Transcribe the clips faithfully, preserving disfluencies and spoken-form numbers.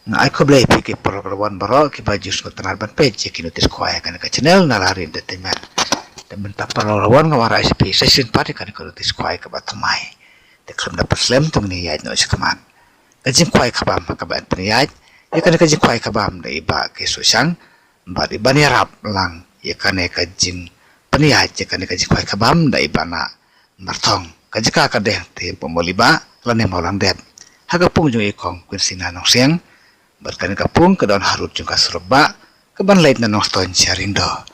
Nga ai khublei phi ki paralok rawon baroh kiba ju sngewtynnat ban peit ïa ki notice khwai ha kane ka channel Nalari Entertainment. Te mynta paralok rawon nga wanrah sha phi sa shisien pat ïa kane ka notice khwai kaba thymmai. Te khlem da pynslem to ngin ïaid noh sha khmat. Ka jingkhwai khabam ha kaba yn pynïaid ïa kane ka jingkhwai khabam da i Bah K. Sohshang bad i ban ïarap lang ïa kane ka jingpynïaid ïa kane ka jingkhwai khabam da i Bah Nah Marthong. Ka jaka ka dei hangtei hapoh Mawlibah lane Mawlangdep, ha ka pung jong i Kong Quincy Nah Nongsiang bad kane ka pung ka don harud jong ka surok bah kaban leit na Nongstoiñ sha Ringdaw.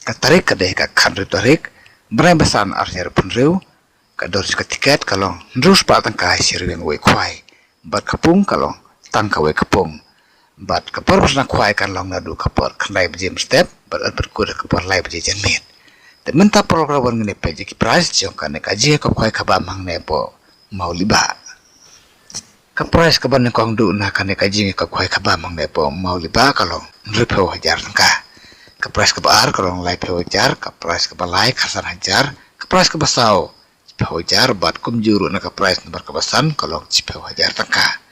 Ka tarik ka dei ka khathynriew tarik bnai ba san ar hajar arphew hynriew. Ka dor jong ka tiket ka long hynriew spah tyngka shi rwiang uwei u khwai bad ka pung ka long tang kawei ka pung. Bad ka por ba sdang khwai kan long naduh ka por khyndai baje mynstep bad yn pynkut ha ka por lai baje janmiet. Te mynta paralok rawon ngin ïa peit ïa ki prize jong kane ka jingïakop khwai khabam hangne hapoh Mawlibah. Ka prize kaba nyngkong duh na kane ka jingïakop khwai khabam hangne hapoh Mawlibah ka long hynriewphew hajar tyngka. Ka prize kaba ar ka long laiphew hajar, ka prize kaba lai khatsan hajar, ka prize kaba saw shiphew hajar bad kumjuh ruh na ka prize number kaba san ka long shiphew hajar tyngka.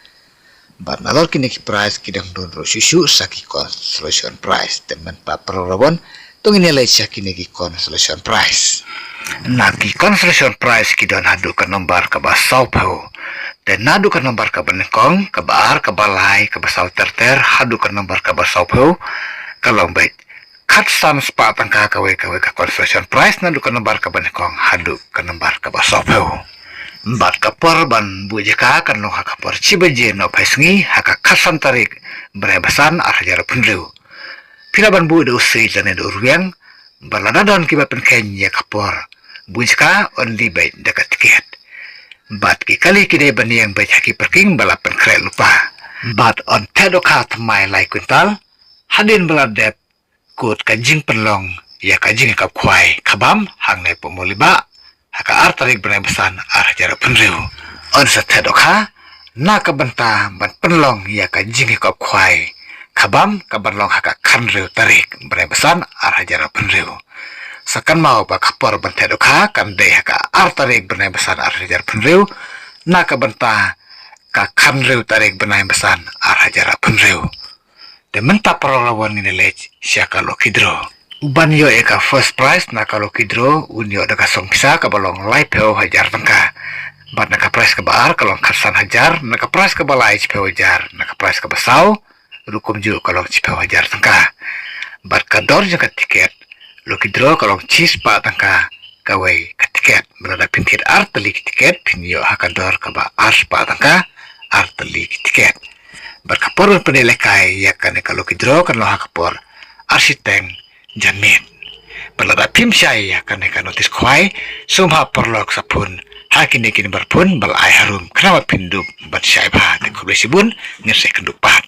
Bad nalor kine ki prize ki dang don ruh shuh shuh sa ki consolation prize. Te mynta paralok rawon to ngin ïa leit sha kine ki consolation prize. Na ki consolation prize ki don haduh ka number kaba sawphew. Te naduh ka number kaba nyngkong, kaba ar, kaba lai, kaba saw ter ter haduh ka number kaba sawphew ka long beit khatsan spah tyngka kawei kawei ka consolation prize naduh ka number kaba nyngkong haduh ka number kaba sawphew. Bad ka por ban buh jaka kan long ha ka por shi baje nohphai sngi ha ka khatsan tarik bnai ba san ar hajar arphew hynriew. Phi lah ban buh da u siej lane da u rwiang bad lada don kiba pynkheiñ ïa ka por buh jaka, yn leit beit da ka tiket. Bad ki kali ki dei ban ïeng beit ha ki parking ba la pynkhreh lypa. Bad yn theh dohkha thymmai lai kwintal hadien ba la dep kut ka jingpynlong ïa ka jingïakop khwai khabam hangne hapoh Mawlibah ha ka ar tarik bnai ba san ar hajar arphew hynriew. Yn sa theh dohkha na ka bynta ban pynlong ïa ka jingïakop khwai khabam kaban long ha ka khathynriew tarik bnai ba san ar hajar arphew hynriew. Sa kynmaw ba ka por ban theh dohkha kan dei ha ka ar tarik bnai ba san ar hajar arphew hynriew na ka bynta ka khathynriew tarik bnai ba san ar hajar arphew hynriew. Te mynta paralok rawon ngin ïa leit sha ka lucky draw. Uban ïoh ïa ka first prize na ka lucky draw un ïoh da ka song pisa kaba long laiphew hajar tyngka. Bad na ka prize kaba ar ka long khatsan hajar, na ka prize kaba lai shiphew hajar, na ka prize kaba saw ruh kumjuh ka long shiphew hajar tyngka. Bad ka dor jong ka tiket lucky draw ka long shispah tyngka kawei ka tiket. Bad lada phin thied ar tylli ki tiket phin ïoh ha ka dor kaba arspah tyngka ar tylli ki tiket. Bad ka por ban pynïalehkai ïa kane ka lucky draw kan long ha ka por ar shiteng janmiet. Bad lada phim shai ïa kane ka notice khwai, sngewbha paralok sa phone ha kine ki number phone ba la ai harum khnang ba phin dup ban shai bha. Te khublei shibun, ngin sa ïakynduh pat.